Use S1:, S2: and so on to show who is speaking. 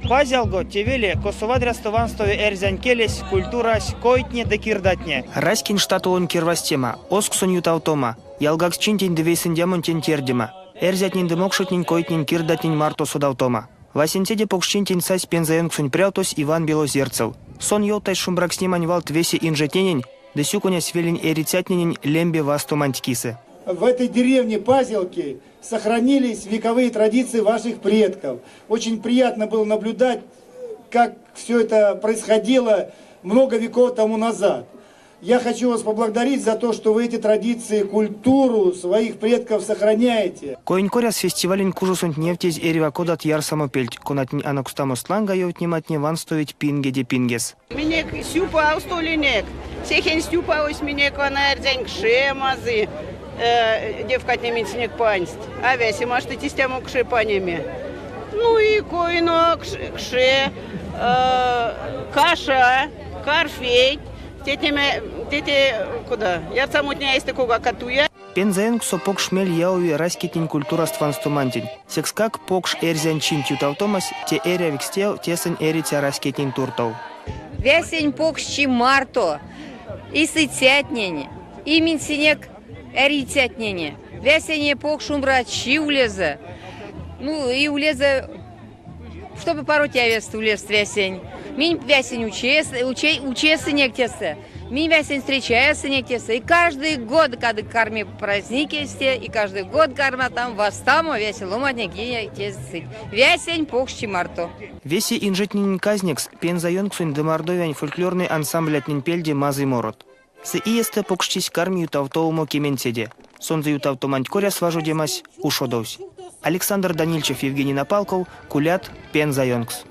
S1: Пазялго, те веле, косо вадрясто ванстови эрзянь келесь, культурась, койтне ды кирдатне. Раськень штатолонь кирвазтема, озксонь ютавтома, ялгаксчинтень ды вейсэндямонтень тердема, эрзятнень ды мокшотнень койтнень-кирдатнень марто содавтома. Васенцеде покшчинтень сась Пенза ёнксонь прявтось Иван Белозерцев. Сон ёвтась шумбракстнемань валт весе инжетненень ды сюконясь велень эрицятненень лембе вастоманть кисэ.
S2: В этой деревне Пазелки сохранились вековые традиции ваших предков. Очень приятно было наблюдать, как все это происходило много веков тому назад. Я хочу вас поблагодарить за то, что вы эти традиции, культуру своих предков сохраняете.
S1: Коень коряс фестивалень кужосонть невтезь эрьва кодат ярсамопельть, конатнень анокстамост ланга ёвтнематне ванстовить пингеде пингес.
S3: Минек сюпавсто улинек. Сехень сюпавось минек вана эрзянь кше мазый. Девкатне минсенек пансть. А весе маштыть истямо кше панеме. Ну и койно кше, каша, карфеть. Тетеме, тете кода, ярсамотне эйстэ кува туя.
S1: Пенза ёнкссо покш мель явови раськетнень культураст ванстомантень. Секскак покш эрзянь чинть ютавтомась те эрявикс тев тесэнь эриця раськетнень туртов.
S4: Весень покшчи марто и сыцятнень, и минсенек эрицятнень. Весене покш шумбрачи улезэ. Ну и улезэ чтобы паро тевест улест весень. Минь весень учесынек тесэ, минь весень встречаесынек тесэ. И каждый год, когда карми праздники все, и каждый год карма там вастамо весе ломантне тесыть. Весень покшчи марто.
S1: Весе инжетненень казнекс Пенза ёнксонь ды Мордовиянь фольклорной ансамблятнень пельде мазый морот. Сы иестэ покшчись карми ютавтовомо кеменцеде. Сонзэ ютавтоманть коряс важодемась ушодовсь. Александр Данильчев, Евгений Напалков, Кулят, Пенза ёнкс.